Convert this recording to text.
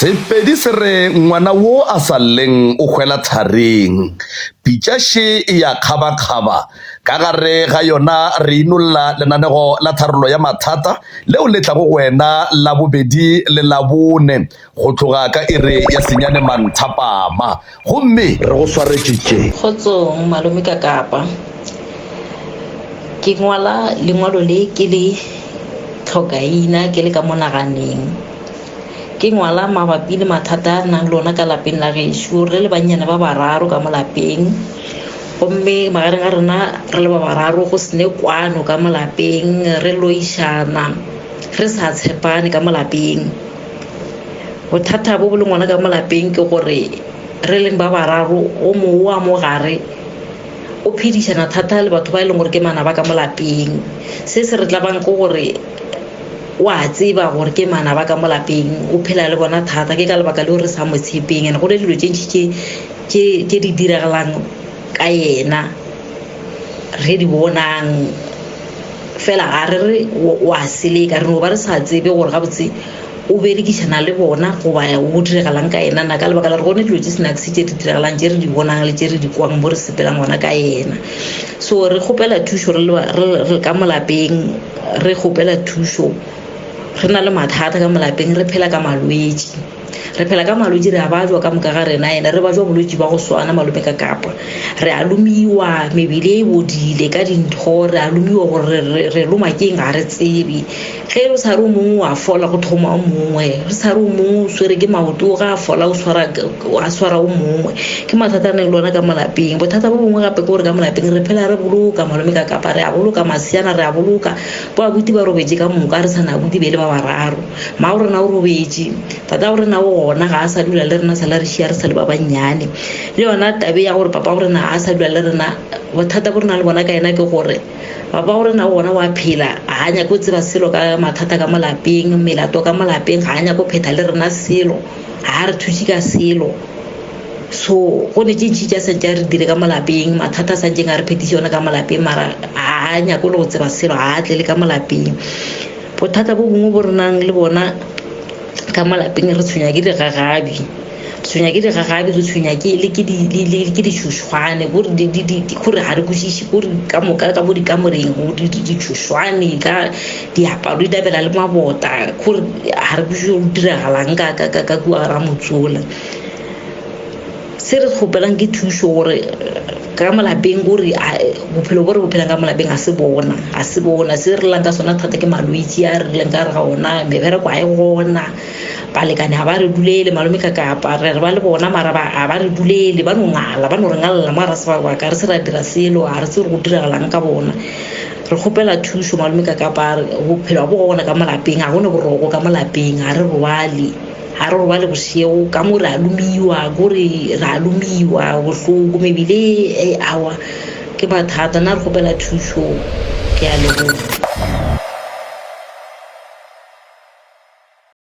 Sepedi se re ngwana wo a sa lleng o hwela tharing. Pitša še e ya kgabakgaba. Ka gare ga yona re inolla lenanego la tharollo ya mathata leo le tlago go wena Labobedi le Labone go tloga ka iri ya senyane manthapama. Gomme re go swaretše tše. Kgotsong malome ka Kapa. Ke ngwala lengwalo le ke le tlhokaina ke le ka mo naganeng. Ke ngwala mabapi le mathata a nang le ona ka lapeng la gešo. Re le bannyane ba bararo ka mo lapeng gomme magareng a rena re le ba bararo go se ne kwano ka mo lapeng, re loišana, re sa tshepane ka mo lapeng. Bothata bo bo leng gona ka mo lapeng ke gore re leng ba bararo o mongwe wa mo gare o phedišana thata le batho ba e leng gore ke manaba ka mo lapeng. Se se re tlabang ke gore o a tseba gore ke manaba ka mo lapeng, o phela le bona thata. Ke ka lebaka leo re sa mo tshepeng and go ne dilo tše ntši tše tše di diragalang ka yena re di bonang fela ga re re o a seleka, re no ba re sa tsebe gore gabotse o berekišana le bona goba go diragalang ka yena na ka lebaka la gore gone dilo tše snacks tše di diragalang tše re di bonang le tše re di kwang mo re sepelang gona ka yena. So re kgopela thušo re le ka mo lapeng, re kgopela thušo re na le mathata ka mo lapeng, re phela ka malwetši. Re phela ka malwetši, re a bajwa ka moka ga rena ene re bajwa bolwetši ba go swana malome ka kapa. Re a lomiwa, mebele e bodile ka dintho, re a lomiwa gore re loma keng ga re tsebe. Ge o sa re o mongwe wa fola go thoma o mongwe, re sa re o mongwe o swere ke maoto ga a fola o swara a swara o mongwe. Ke mathata a neng le ona ka mo lapeng. Bothata bo bongwe gape ke gore ka mo lapeng re phela re boloka malome ka kapa, re a boloka maseana, re a boloka. Bo abuti ba robetše ka moka, re sa na abuti be le ba bararo. Mmago rena o robetše, tatago rena o gona, ga a sa dula le rena, sala re šia re sa le ba bannyane. Le yona tabe ya gore papago rena ga a sa dula le rena, bothata bo re na le bona ka yena ke gore papago rena o gona wa phela, ga a nyake go tseba selo ka mathata ka mo lapeng, melato ka mo lapeng, ga a nyake go phetha le rena selo, ga a re thuše ka selo. So go ne tše ntši tša santše a re dire ka mo lapeng, mathata a santšeng a re phetiše yona ka mo lapeng, mara ga a nyake le go tseba selo, ga a tle le ka mo lapeng. Bothata bo bongwe bo re nang le bona ka mo lapeng re tshwenya ke digagabi, re tshwenya ke digagabi, re tshwenya ke le ke di ke ditšhošwane gore di di di gore ga re kwešiše gore ka moka ka mo dikamoreng go di ditšhošwane ka diaparo di dabela le mabota gore ga re kwešiše go diragalang ka ka ka kua ga motse ola. Se re kgopelang ke thušo gore ka mo lapeng gore bophelo bo re bo phelang ka mo lapeng ga se bona, ga se bona. Se re llang ka sona thata ke malwetši a re leng ka gare ga ona, mebereko ga e gona, balekane ga ba re dulele, malome ka kapa re re ba le bona mara ga ba re dulele, ba no ngala, ba no re ngalela mo ga re se ba re se ra dira selo, ga re tsebe gore go diragalang ka bona. Re kgopela thušo malome ka kapa bophelo ga bo gona ka mo lapeng, ga gona boroko ka mo lapeng, ga re robale. Ga re robale bošego ka mo re a lomiwa kore re a lomiwa bohloko mebile e awa ke mathata nna re kgopela thušo ke a leboga.